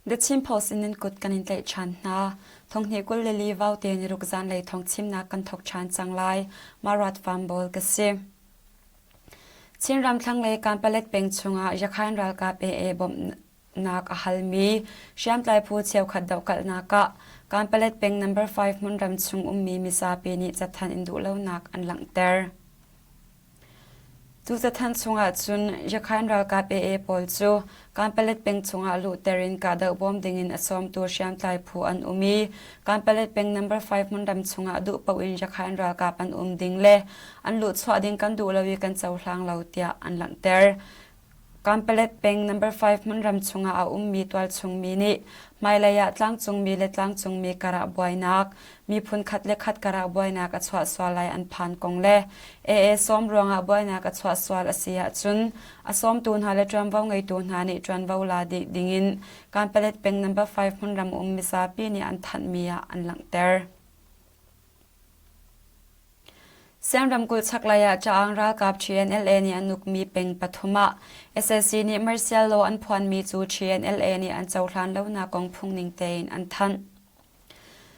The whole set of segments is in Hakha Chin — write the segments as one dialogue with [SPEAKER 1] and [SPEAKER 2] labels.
[SPEAKER 1] The Chin Post in nan kut kan in tlaih ṭhan hna. Thonghnih 24 vaute niruk zanlei thawngchimnak kan thawk ṭhan cang lai. Marat Farm Bawl ka si. Chinram thlanglei Kanpalet peng chungah Yakhain ralkap AA bawmhnak a halmi hriamtlai phu cheukhat dohkalhnak ah Kanpalet peng number 5 hmunram chung ummi mizapi nih cathanh in duhlonak an langhter. Cu cathanh chungah cun Yakhain ralkap AA pawl cu Kanpalet peng chungah luhter in kahdoh bawm dingin a sawmtu hriamtlai phu an um i Kanpalet peng number 5 hmunram chungah duh paoh in Yakhain ralkap an um ding le an luhchuah ding kan duh lo i kan cohlang lo tiah an langhter. Kanpalet peng number 5 hmunram chungah a ummi tualchung mi nih hmailei ah tlangcungmi le tlangcungmi karah buainak, miphun khat le khat karah buainak a chuah sual lai an phan kong le AA sawm ruangah buainak a chuah sual a si ahcun a sawmtu hna le ṭuanvo ngeitu hna nih ṭuanvo la dih dingin Kanpalet peng number 5 hmunram um mizapi nih an thanhmi ah an langhter. Siang ramkulh chaklei ah Caang ralkap TNLA nih an ukmi peng pathum ah sac nih martial law an phuanmi cu TNLA nih an cohlan lonak kong phungning tein an thanh.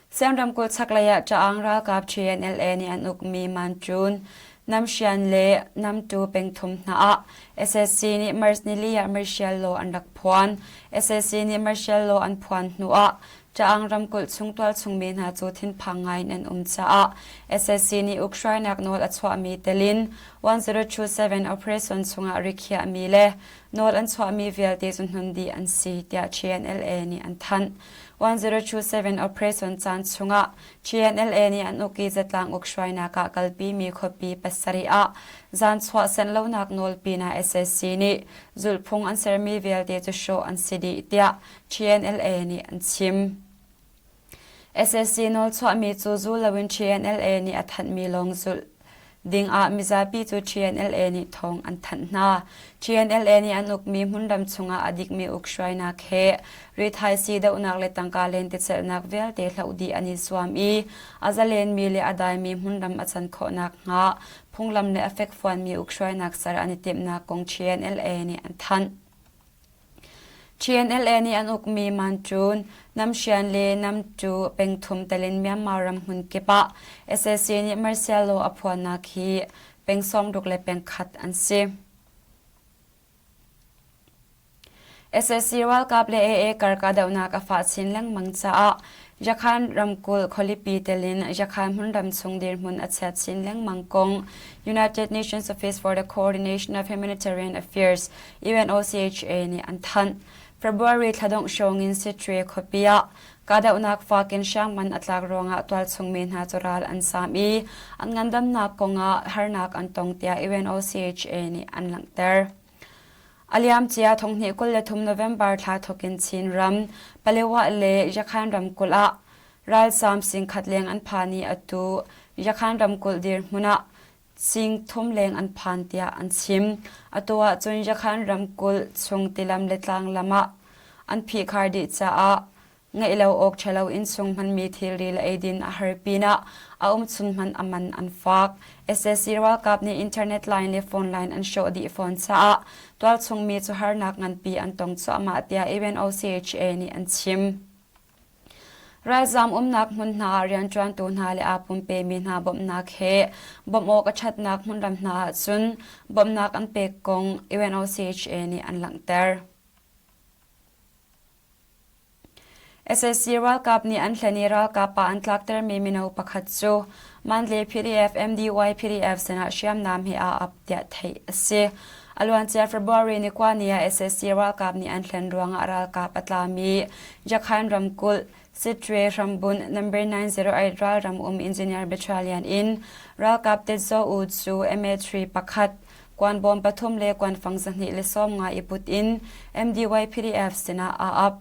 [SPEAKER 1] Siang ramkulh chaklei ah Caang ralkap TNLA nih an ukmi Mancun, Namsian le Namtu pengthum hna ah sac nih March nili ah martial law an rak phuan. Sac nih martial law an phuan hnu ah Caang ramkulh chung tualchungmi hna cu thinphang ngai in an um caah sac nih ukhruainak nawl a chuahmi tel in 1027 operation chungah rikhiahmi le nawl an chuahmi vialte cu hnun dih an si tiah TNLA nih an thanh. 1027 operation caan chungah TNLA nih an uk i zatlang ukhruainak ah kalpimi khuapi pasarih ah zan chuah senh lonak nawl pinah sac nih zulhphung an sermi vialte cu hrawh an si dih tiah TNLA nih an chim. Sac nawlchuahmi cu zul loin TNLA nih a thanhmi lawng zulh dingah mizapi cu TNLA nih thawng an thanh hna. TNLA nih an ukmi hmunram chungah a dikmi ukhruainak he rithaisii dohnak le tangka lentecelhnak vialte hloh dih an i zuam i a zalenmi le a daimi hmunram a can khawh nakhnga phunglam le a fekfuanmi ukhruainak ser an i timhnak kong TNLA nih an thanh. TNLA nih an ukmi Mancun, Namsian le Namtu pengthum tel in Myanmar ram hmun kip ah sac nih martial law a phuannak hi peng sawmruk le pengkhat an si. Sac ralkap le AA kar kahdohnak a fah chin lengmang caah Yakhan ramkulh khualipi tel in Yakhan hmunram chung dirhmun a chiat chin lengmang kong United Nations Office for the Coordination of Humanitarian Affairs UNOCHA nih an thanh. February thla dongh hrawng in Sittwe khuapi ah kahdohnak fak in hriamngan a tlak ruangah tualchung mi hna cu ral an zaam i an ngandamnak kongah harnak an tong tiah UNOCHA nih an langhter. A liamcia thonghnih 23 November thla thawk in Chinram, Palewa le Yakhan ramkulh ah ralzaam singkhat leng an phan i atu Yakhan ramkulh dirhmun ah sing thum leng an phan tiah an chim. Atu ahcun Yakhan ramkulh chung tilam le tlanglam ah an phihkhar dih caah ngeih lo awk ṭhalo innchung hmanmi thilri le eidin a har pinah a umchun hmanh a man an fak. Sac ralkap nih internet line le phone line an hrawh dih fawn caah tualchung mi cu harnak nganpi an tong cuahmah tiah UNOCHA nih an chim. Ralzaam umnak hmun hna ah rianṭuantu hna le aa pumpemi hna bawmhnak he bawmh awk a ṭhatnak hmunram hna ahcun bawmhnak an pek kong UNOCHA nih an langhter. Sac ralkap nih an hlen i ralkap ah an tlaktermi mino pakhat cu Mandalay PDF MDY PDF sinah hriamnam he aa ap tiah theih a si. A luancia February ni kua ni ah sac ralkap nih an hlen ruangah ralkap a tlami Yakhain ramkulh Sittwe hrambunh number 908 ralram um engineer battalion in ralkap Tetzaw U cu MA3 pakhat kuanbawm pathum le kuanfang 290 i put in MDY PDF sinah aa ap.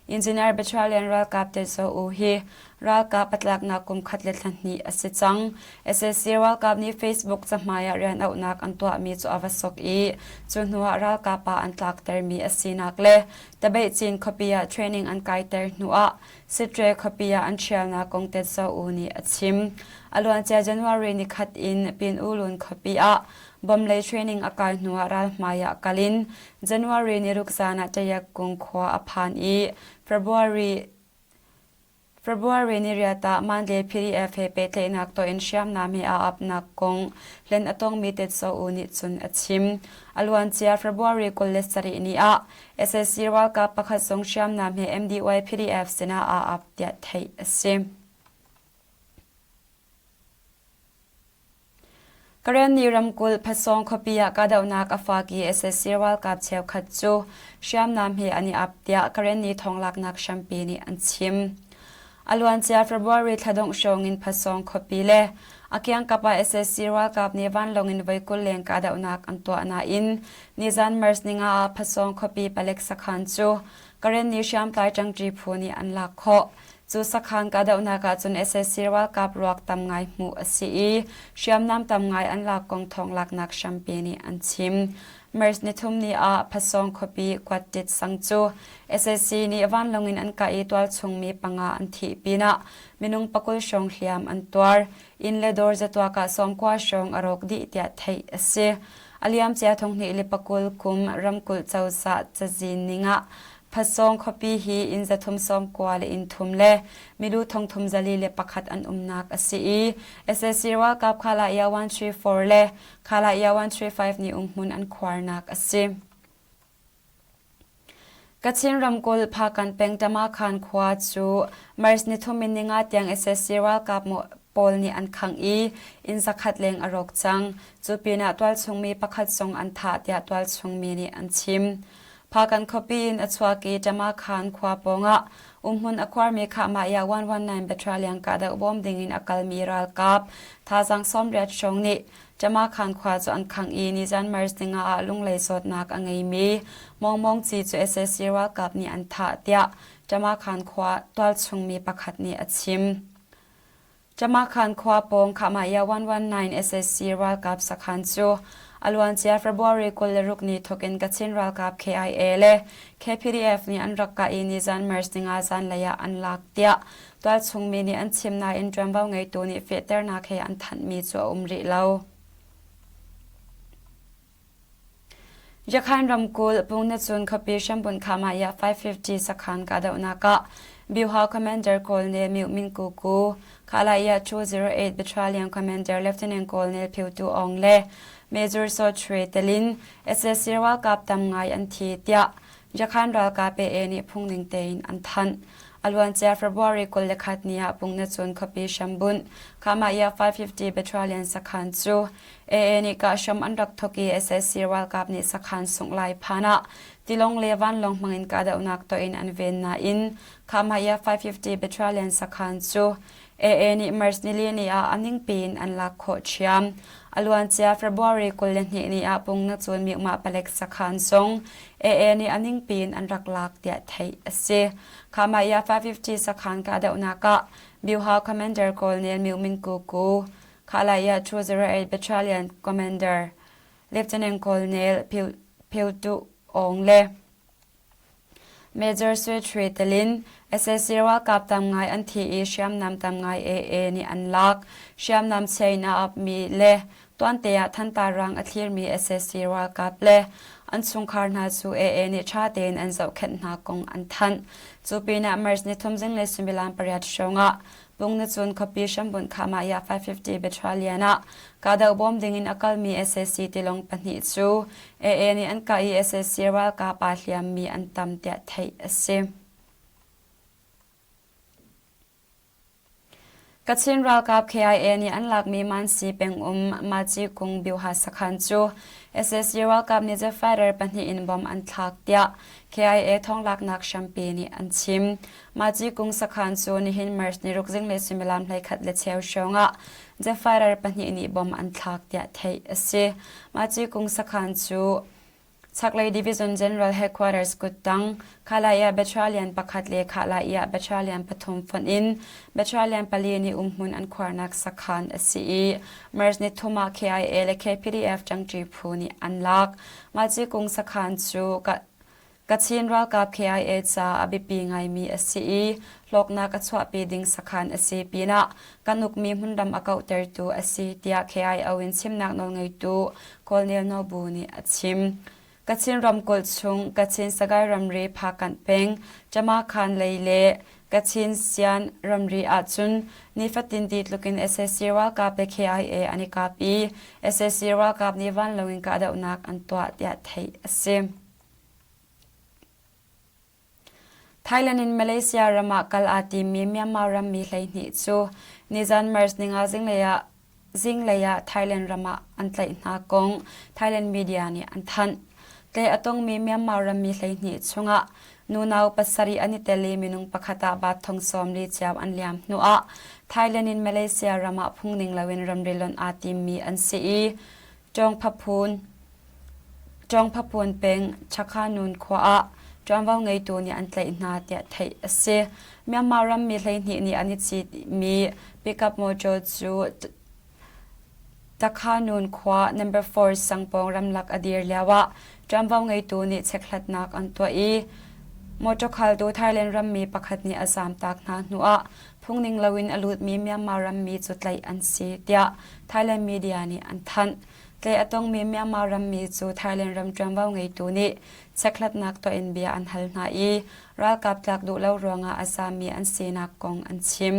[SPEAKER 1] Engineer Battalion ralkap Tetzaw U hi ralkap a tlaknak kum khat le thla hnih a si cang. Sac ralkap nih Facebook cahmai ah rian auhnak an tuahmi cu a va sok i cu hnuah ralkap ah an tlaktermi a sinak le Tabeihcin khuapi ah training an kaiter hnuah Sittwe khuapi ah an ṭhialnak kong Tetzaw U nih a chim. A luancia January nikhat in Pin U Lun khuapi ah Bomb lei training a kai hnuah ralhmai ah kal in January ni ruk zan ah Ṭayak-kung khua a phan i February February ni riat ah Mandalay PDF he pehtlaihnak tuah in hriamnam he aa apnak kong hlen a tongmi Tet Saw Oo nih cun a chim. A luancia February 27 ni ah sac ralkap pakhat zong hriamnam he MDY PDF sinah aa ap tiah theih a si. Karenni ramkulh Phasawng khuapi ah kahdohnak a fak i sac ralkap cheukhat cu hriamnam he an i ap tiah Karenni thawnglaknak hrampi nih an chim. A luancia February thla dongh hrawng in Phasawng khuapi le a kiangkap ah sac ralkap nih vanlawng in voi 20 leng kahdohnak an tuah nain nizan March ninga ah Phasawng khuapi palek sakhan cu Karenni hriamtlai ṭangṭi phu nih an lak khawh. Cu sakhan kahdohnak ahcun sac ralkap ruak tam ngai hmuh a si i hriamnam tam ngai an lak kong thawnglaknak hrampi nih an chim. March nithum ni ah Phasawng khuapi Kuattit sang cu sac nih vanlawng in an kah i tualchung mi panga an thih pinah minung pakul hrawng hliam an tuar. Inn le dawr zatuak ah sawmkua hrawng a rawk dih tiah theih a si. A liamcia thonghnih le pakul kum ramkulh cozah cazin ning ah Phasawng khuapi hi inn zathum sawmkua le inn thum le milu thongthum 401 an umnak a si i sac ralkap Khalaya 134 le Khalaya 135 nih umhmun an khuarnak a si. Kachin ramkulh Phakan peng Tamakhan khua cu March nithum in ninga tiang sac ralkap pawl nih an khangh i inn zakhat leng a rawk cang. Cu pinah tualchungmi pakhat zong an thah tiah tualchungmi nih an chim. Phakan khuapi in a chuak i Tamakhan khua pawngah umhmun a khuarmi Khahmah 119 Battalion kahdoh bawm dingin a kalmi ralkap thazaang 80 hrawng nih Tamakhan khua cu an khangh i nizan March ninga ah lunglei zawtnak a ngeimi Mong Mong Ci cu sac ralkap nih an thah tiah Tamakhan khua tualchungmi pakhat nih a chim. Tamakhan khua pawng Khahmahya 119 sac ralkap sakhan cu a luancia February 26 ni thawk in Kachin ralkap KIA le KPDF nih an rak kah i nizan March ninga zanlei ah an lak tiah tualchungmi nih an chim nain ṭuanvo ngeitu nih fehternak he an thanhmi cu a um rih lo. Yakhain ramkulh Pungnacun khuapi hrambun Khamaya 550 sakhan kahdohnak ah Byuha Commander Colonel Myo Min Ku Ku, Khalaya 208 Battalion Commander Lieutenant Colonel Phyu Tu Aung le Major Saw Chwe telin sac ralkap tam ngai an thi tiah Yakhan ralkap AA nih phungning tein an thanh. A luancia February 21 ni ah Pungnacun khuapi hrambunh Khamaya 550 Battalion sakhan cu AA nih kahhram an rak thawk i sac ralkap nih sakhan sungh lai phan ah tilawng le vanlawng hmangin kahdohnak tuah in an ven nain Khamaya 550 Battalion sakhan cu AA nih March nili ni ah a ningpi in an lak khawh ṭhiam. A luancia February 22 ni ah Pungnacun Myukmah palek sakhan zong AA nih a ningpi in an rak lak tiah theih a si. Khamaya 550 sakhan kahdohnak ah Byuha Commander Colonel Myo Min Ku Ku, Khalaya 208 Battalion Commander Lieutenant Colonel Phyu Tu Aung le Major Sui Thwe telin sac ralkap tam ngai an thi i hriamnam tam ngai AA nih an lak. Hriamnam chain a apmi le tuante ah thantar rang a thlirmi sac ralkap le an chungkhar hna cu AA nih ṭha tein an zohkhenh hna kong an thanh. Cu pinah March nithum zinglei suimilam pariat hrawng ah Pungnacun khuapi hrambunh Khahmah 550 Battalion ah kahdoh bawm dingin a kalmi sac tilawng pahnih cu AA nih an kah i sac ralkap aa hliammi an tam tiah theih a si. Kachin ralkap KIA nih an lakmi Mansi pengum Maci Kung Byuha sakhan cu sac ralkap nih jet fighter pahnih in bomb an thlak tiah KIA thawnglaknak hrampi nih an chim. Maci Kung sakhan cu nihin March ni ruk zinglei suimilam 11 le cheu hrawng ah jet fighter pahnih nih bomb an thlak tiah theih a si. Maci Kung sakhan cu Chaklei Division General Headquarters kuttang Khalaya Battalion pakhat le Khalaya Battalion pathum fonh in Battalion pali nih umhmun an khuarnak sakhan a si i March ni thum ah KIA le KPDF ṭangṭi phu nih an lak. Maci Kung sakhan cu. Kachin ralkap KIA ca a biapi ngaimi a si i hlawknak a chuahpi ding sakhan a si pinah kan ukmi hmunram a kauhtertu a si tiah KIO in chimnak nawlngeitu Colonel Nobu nih a chim. Kachin ramkulh chung Kachin Sagaing ramri Phakanh peng Chamakhan lei le Kachin Sian ramri ahcun nifatin ti tlukin sac ralkap le KIA an i kap i sac ralkap nih vanlawng in kahdohnak an tuah tiah theih a si. Thailand in Malaysia ram ah kal aa timmi Myanmar rammi 12 cu nizan March ninga zinglei ah zinglei ah Thailand ram ah an tlaih hna kong Thailand media nih an thanh. Tlaih a tongmi Myanmar rammi 12 chungah nunau pasarih an i tel i minung pakhat ah bat thong 40 cio an liam hnuah Thailand in Malaysia ram ah phungning loin ramri lonh aa timmi an si i Ṭawngphaphun Ṭawngphaphun peng Chakhanun khua ah ṭuanvo ngeitu nih an tlaih hna tiah theih a si. Myanmar rammi 12 nih an i citmi pickup motor cu Takhanun khua number 4 sangpawng ramlak a dir lioah ṭuanvo ngeitu nih chekhlatnak an tuah i motor khaltu Thailand rammi pakhat nih a zaamtak hna hnuah phungning loin a lutmi Myanmar rammi cu tlaih an si tiah Thailand media nih an thanh. Tlaih a tongmi Myanmar rammi cu Thailand ram ṭuanvo ngeitu nih chekhlatnak tuah in bia an hal hna i ralkap tlak duh lo ruangah a zaammi an sinak kong an chim.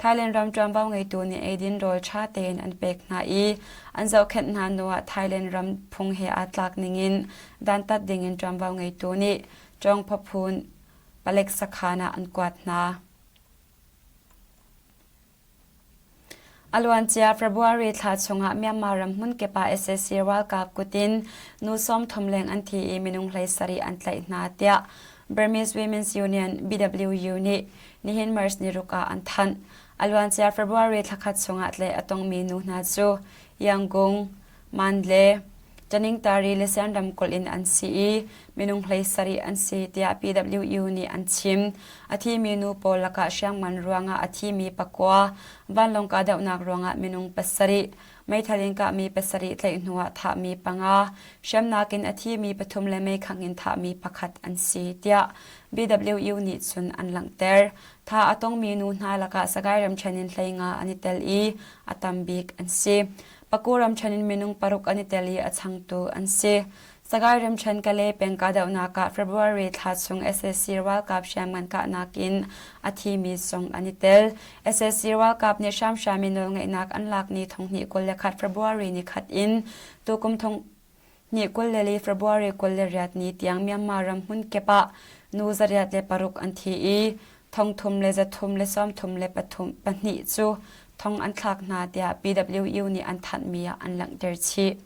[SPEAKER 1] Thailand ram ṭuanvo ngeitu nih eidin rawl ṭha tein an pek hna i an zohkhenh hna hnuah Thailand ram phung he aa tlak ningin dantat dingin ṭuanvo ngeitu nih Ṭawngphaphun palek sakhan ah an kuat hna. A luancia February thla chungah Myanmar ram hmunkip ah sac ralkap kut in nu 30 leng an thi i minung 17 an tlaih hna tiah Burmese Women's Union BWU nih nihin March ni ruk ah an thanh. A luancia February thla khat chungah tlaih a tongmi nu hna cu Yangon, Mandle, Taningtari le Sian ramkulh in an si i minung 17 an si tiah PWU nih an chim. A thimi nu pawl lakah hriamngan ruangah a thimi pakua, vanlawng kahdohnak ruangah minung pasarih, meithal in kahmi pasarih tlaih hnuah thahmi panga, hriamnak in a thimi pathum le meikhangh in thahmi pakhat an si tiah BWU nih cun an langhter. Thah a tongmi nu hna lakah Sagaing ramṭhen in 15 an i tel i a tam bik an si. Paku ramṭhen in minung paruk an i tel i a changtu an si. Sagaing ramṭhen Kalay peng kahdohnak ah February thla chung sac ralkap hriamngan kahnak in a thimi zong an i tel. sac ralkap nih hramhram in nawlngeihnak an lak ni 2021 February ni khat in tukum thong Ni 24 February 28 ni tiang Myanmar ram hmunkip ah nu 806 an thi i thongthum le zathum le sawmthum le pathum pahnih cu thong an thlak hna tiah PWU nih an thanhmi ah an langhter chih.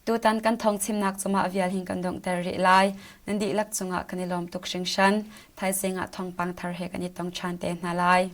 [SPEAKER 1] Tutan kan thawng chimnak cungah vial hin kan donghter rih lai. Nan dihlak cungah kan i lawm tuk hringhran. Thaizing ah thawngpang thar he kan i tong ṭhan te hna lai.